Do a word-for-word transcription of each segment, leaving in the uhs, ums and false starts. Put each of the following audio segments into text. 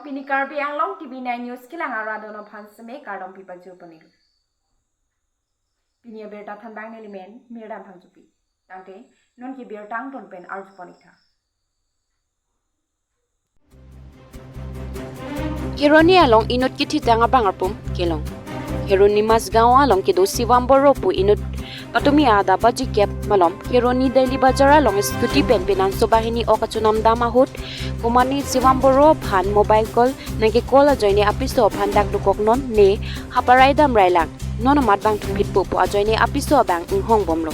Pini Karbi Anglong T V nine News kelang arat atum aphan seme kardom pipajir ponlo. Pini abirta thanbang neli men Mirdan Phangchopi. Tangte non ke birta angton pen arju pon-ik tha. Kheroni along inut kethitang abang arpum kelong. Kheroni Masgaon along kedo Sivam Boro pu inut patumi adap baji kep malom Kheroni Daily Bazar along scooty pen pinanso banghini ok kachonam dam ahut komane Sivam Boro aphan mobile call nangke call ajoine apiso aphan dak dokok non ne haparai damrai lang. Non amat bang thupit po pu ajoine apiso abang inghong bomlo.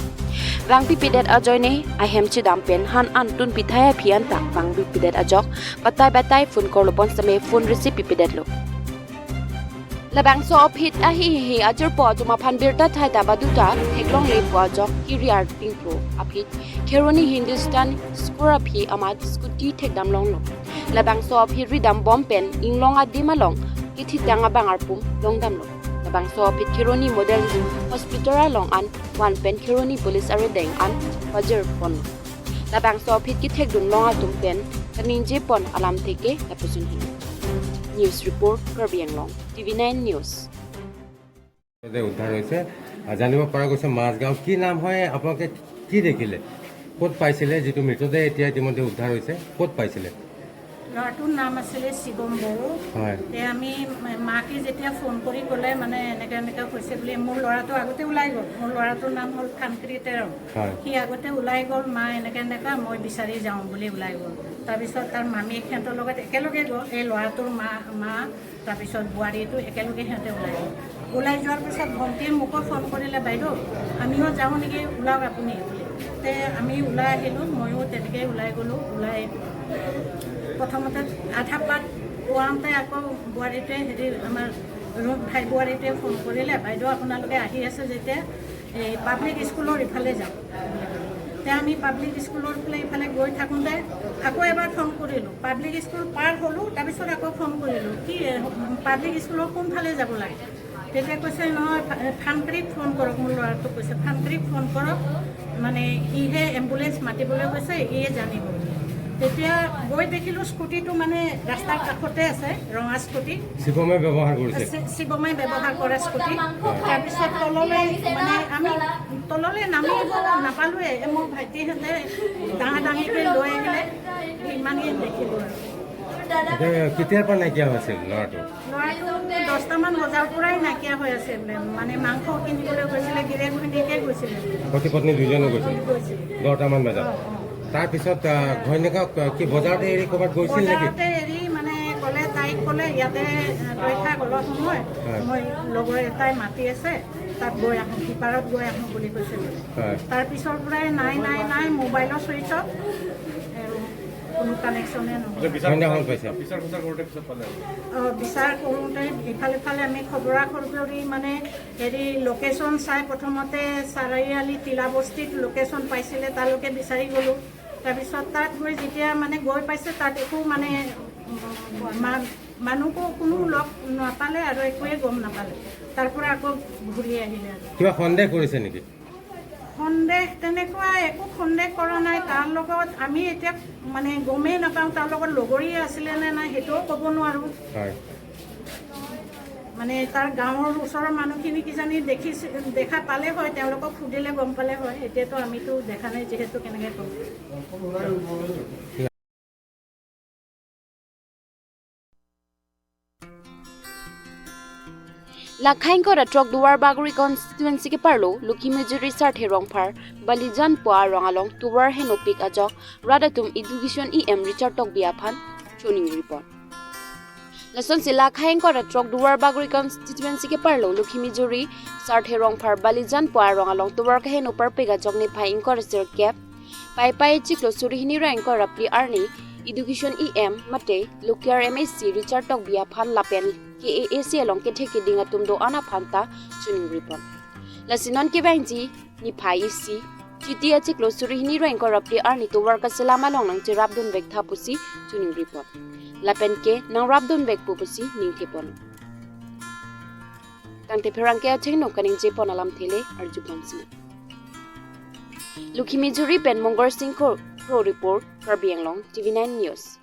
Bang pipedet ajoine ahem chedam pen han an tun pithai aphi anta bang pipedet ajok batai batai phone korlo bonsitame phone receive pipedetlo. Labangso aphi ahi hi ajir po atum aphan birta thai ta baduta theklongle pu ajok kiri arting pro aphi Kheroni Hindustan Score aphi amat scooty thekdam longlo. Labangso aphi ridam bom pen inglong adim along kethitang abang arpum longdamlo. Labangso aphi Kheroni Model Hospital along an van pen Kheroni Police arideng an pajir ponlo. Labangso aphi kethekdun long atum pen kaningje pon alamthe ke lapuson hini. News report, Karbi Anglong, T V nine News. মৃতদেহ উদ্ধাৰ হৈছে। আহ, জানিব পৰা গৈছে মাজগাঁও। কি নাম হয়, আপোনালোকে কি দেখিলে? ক'ত পাইছিলে যিটো মৃতদেহ এতিয়া ইতিমধ্যে উদ্ধাৰ হৈছে? ক'ত পাইছিলে? ল'ৰাটোৰ নাম আছিলে শিৱম বড়ো। হয়। তে আমি মা-, মাকে যেতিয়া ফোন কৰি ক'লে, মানে, এনেকে এনেকে হৈছে বুলি, মোৰ ল'ৰাটো আগতে ওলাই গ'ল। মোৰ ল'ৰাটোৰ নাম হ'ল থানক্ৰি তেৰণ। হয়। সি আগতে ওলাই গ'ল, "মা, এনেকে এনেকা, মই বিচাৰি যাওঁ" বুলি ওলাই গ'ল। তাৰপিছত তাৰ মামীয়েক সিহঁতৰ লগত একেলগে গ'ল। এই ল'ৰাটোৰ মা, মা, তাৰপিছত বোৱাৰীটো একেলগে সিহঁতে ওলাই গ'ল। ওলাই যোৱাৰ পিছত ভণ্টিয়ে মোকো ফোন কৰিলে, "বাইদেউ, আমিও যাওঁ নেকি, ওলাওক আপুনি" বুলি। তে আমি ওলাই আহিলোঁ, ময়ো তেনেকৈ ওলাই গ'লোঁ। ওলাই প্ৰথমতে আধা বাট পোৱাওঁতে আকৌ বোৱাৰীটোৱে, হেৰি, আমাৰ ৰুম ভাই বোৱাৰীটোৱে ফোন কৰিলে, "বাইদেউ, আপোনালোকে আহি আছে যেতিয়া এই পাব্লিক স্কুলৰ ইফালে যাওক।" তে আমি পাব্লিক স্কুলৰ ফালে ইফালে গৈ থাকোঁতে আকৌ এবাৰ ফোন কৰিলোঁ। পাব্লিক স্কুল পাৰ হ'লোঁ, তাৰপিছত আকৌ ফোন কৰিলোঁ, "কি, এ, পাব্লিক স্কুলৰ কোনফালে যাব লাগে?" তেতিয়া কৈছে, "নহয়, ফা-, থানক্ৰিক ফোন কৰক", মোৰ ল'ৰাটোক কৈছে, "থানক্ৰিক ফোন কৰক, মানে, সিহে এম্বুলেন্স মাতিবলৈ কৈছে, সিয়ে জানিব।" তেতিয়া গৈ দেখিলোঁ স্কুটিটো, মানে, ৰাস্তাৰ কাষতে আছে, ৰঙা স্কুটি। শিৱমে ব্যৱহাৰ কৰিছে। শি-, শিৱমে ব্যৱহাৰ কৰা স্কুটি। হয়। তাৰপিছত তললৈ, মানে, আমি তললৈ নামিব নাপালোঁৱে। এই মোৰ ভাইটিহঁতে ডাঙৰ ডাঙৰকৈ লৈ আহিলে, ইমানেই দেখিলোঁ আৰু। এতিয়া কেতিয়াৰ পৰা নাইকিয়া হৈছিল ল'ৰাটো? ল'ৰাটো দহটামান বজাৰ পৰাই নাইকিয়া হৈ আছে, মানে, মাংস কিনিবলৈ গৈছিলে, গিৰিয়েক ঘৈণীয়েকে গৈছিলে। পতি পত্নী দুজনে গৈছিল? গৈছিল। দহটামান বজাত? অ, অ। তাৰপিছত, আহ, ঘৈণীয়েকক, আহ, কি বজাৰতে এৰি ক'ৰবাত গৈছিল নেকি? বজাৰতে এৰি, মানে, ক'লে, তাইক ক'লে, "ইয়াতে, আহ, ৰৈ থাক অলপ সময়, হয়। মই লগৰ এটাই মাতি আছে, তাত গৈ আহোঁ, সিপাৰত গৈ আহোঁ" বুলি কৈছে বোলে। হয়। তাৰ পিছৰ পৰাই নাই, নাই, নাই, মোবাইলৰ ছুইচ অফ, এ, কোনো কানেকশ্যনে নহয়। আচ্ছা, বিচাৰ, সন্দেহ হ'ল পাইছে। বিচাৰ খোচাৰ কৰোঁতে পিছত পালে আৰু? অ, বিচাৰ কৰোঁতে ইফালে ইফালে আমি খবৰা খবৰি, মানে, হেৰি, লোকেশ্যন চাই প্ৰথমতে চাৰিআলি তিলাবস্তিত লোকেশ্যন পাইছিলে, তালৈকে বিচাৰি গ'লোঁ। তাৰপিছত তাত গৈ যেতিয়া, মানে, গৈ পাইছে, তাত একো, মানে, উম, মা-, মানুহকো কোনো লগ নাপালে আৰু একোৱে গম নাপালে। তাৰ পৰা আকৌ ঘূৰি আহিলে আৰু। কিবা সন্দেহ কৰিছে নেকি? সন্দেহ, তেনেকুৱা একো সন্দেহ কৰা নাই। তাৰ লগত আমি এতিয়া, মানে, গমেই নাপাওঁ, তাৰ লগত লগৰীয়া আছিলে নে নাই, সেইটোও ক'ব নোৱাৰোঁ। হয়। মানে, তাৰ গাঁৱৰ ওচৰৰ মানুহখিনি কিজানি দেখিছে, দেখা পালে হয়, তেওঁলোকক সুধিলে গম পালে হয়। এতিয়াতো আমিতো দেখা নাই যিহেতু, কেনেকে ক'ম? Lakha ingkoi ra throk Duarbagori constituency keparlo Lokhimijuri Sarthe Rongphar Balijan pu arong along tovar henopik ajok rat atum Education E M Richard Tokbi aphan choningri pon. Lasonsi lakha ingkoi ra throk Duarbagori constituency keparlo Lokhimijuri Sarthe Rongphar Balijan pu arong along tovar keheno parpik ajok niphai ingkoi ra sirkep Paipai chiklo suri hini ra ingkoi ra phli arni Education E M mate Lokiar M A C Richard Tokbi aphan lapen K A A C along kethe keding atum do-an aphan ta choningri pon. Lasi non kevangji niphai isi Chiti achiklo suri hini ra ingkoi ra phli arni tovar kaselam along nangcherapdun vek tha pusi choningri pon. Lapen ke nangrapdun vek po pusi ningthe pon. Tangte pherangke achengno kaningje pon alamthe le arju pon si. Lokhimijuri pen Mongar Singh Kro, Kro report, Karbi Anglong, T V nine News.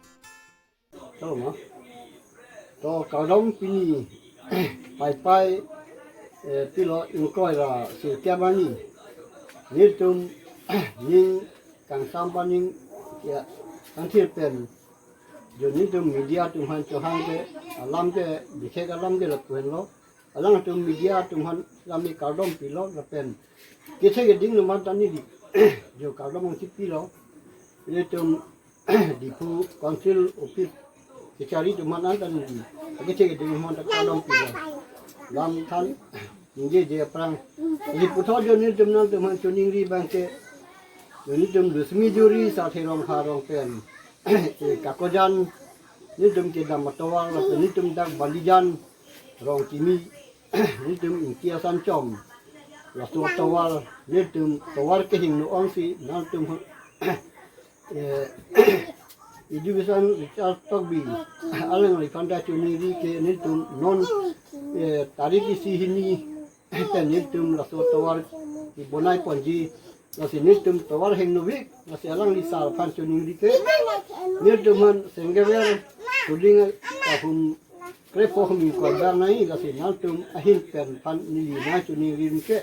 Oh, ma. To kardom pini Paipai, eh, pilo ingkoi ra sirkep arni. Nelitum ning kangsam paning ya kangthir pen jo nelitum media atum aphan chohang ke alam ke bikhek alam ke lapu henlo. Alangtum media atum aphan lami kardom pilo lapen kethe keding atum aphan ta neli jo kardom ang chipilo. Nelitum Diphu Council Office kachari atum aphan ta neli kethe keding atum aphan ta kardom pilo. Lam than ningjeje aphrang. Ili puthot jo nelitum nangtum aphan choningri abang ke jo nelitum dusmi juri Sarthe Rongphar arong pen, eh, Kakojan nelitum kedam atovar lapen nelitum dak Balijan Rongkimi nelitum Ingti Asanchom laso atovar nelitum tovar kehingno ongsi nangtum, eh, Education Richard Tokbi alangliphan ta choningri ke nelitum non, eh, tarik isi hini pen nelitum laso tovar kebonai ponji, lasi nelitum tovar hingnovik, lasi alangli sar aphan choningri ke nelitum aphan senggever kuling ahum krepho hum ingkoi abang nai, lasi nangtum ahin pen aphan neli nangchoningri dun ke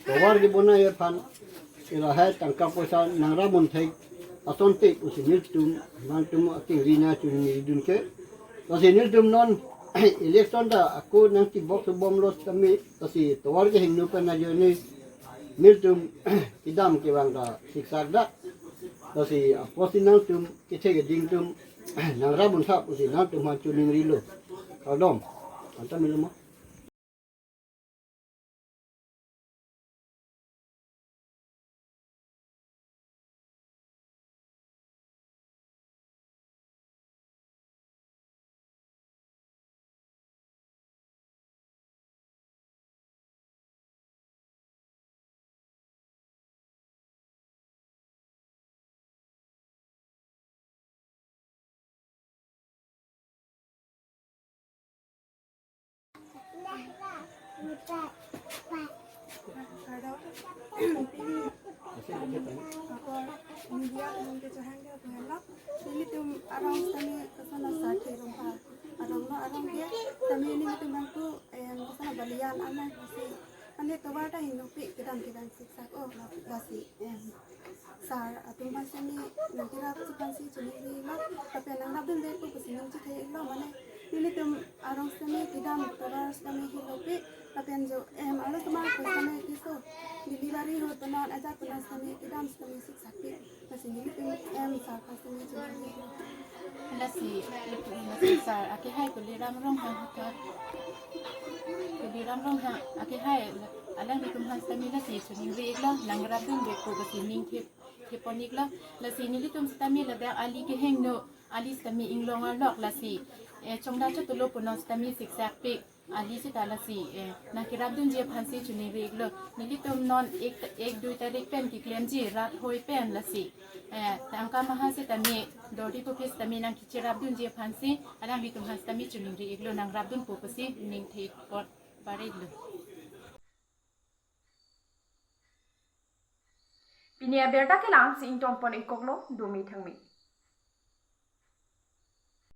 tovar kebonai aphan ilahai tangka poisa nangrap un thek asonte pusi nelitum nangtum akingri nangchoningri dun ke. Lasi nelitum non election ta ako nangtibok subomlo sitame, lasi tovar kehingno pen ajoine nelitum kedam kevang ta siksak dak. Lasi apotsi nangtum kethe keding atum nangrap un thap pusi nangtum aphan choningrilo. Kardom. Anta milo ma. Kardom. Ako media atum ke chohang ke buhelo. Nelitum arong sitame kosonlo, Sarthe Rongphar arong lo, arong ke sitame nelitum bangku, em, kosonlo Balijan amai pusi. Ane tovar ta hingnovik, kedam kedam siksak o, lasi, em, sar atum aphan sitame nangkerapji aphansi choningrilo, lapen nangrap dunvekpo pusi ning chetheklo, mane nelitum arong sitame kedam tovar sitame hingnovik, lapen jo, em, arlo atum aphan sitame keso delivery ahut pen non ajat pen sitame kedam sitame siksakpik, lasi nelitum, em, sar aphan sitame choningrilo. Lasi, lasi sar akehai Tuliram Ronghang hathot, Tuliram Ronghang akehai alanglitum aphan sitame lasi choningri-iklo, nangrap dunvekpo pusi ning thep, thepon-iklo. Lasi nelitum sitame ladak ali kehingno, ali sitame inglong arlok, lasi, eh, chongda chotolo pu non sitame siksakpik ali sita, lasi, eh, nangkerap dunji aphansi choningri-iklo. Nelitum non ek, ek dui tarik pen keklemji rat hoi pen, lasi, eh, tangka maha sitame dordi kopi sitame nangkecherap dunji aphansi alanglitum aphan sitame choningri-iklo, nangrap dunpo pusi ning thepon barik lo. Pini abirta ke la-ansi ingtonpon-ikkoklo, dumi thangmi.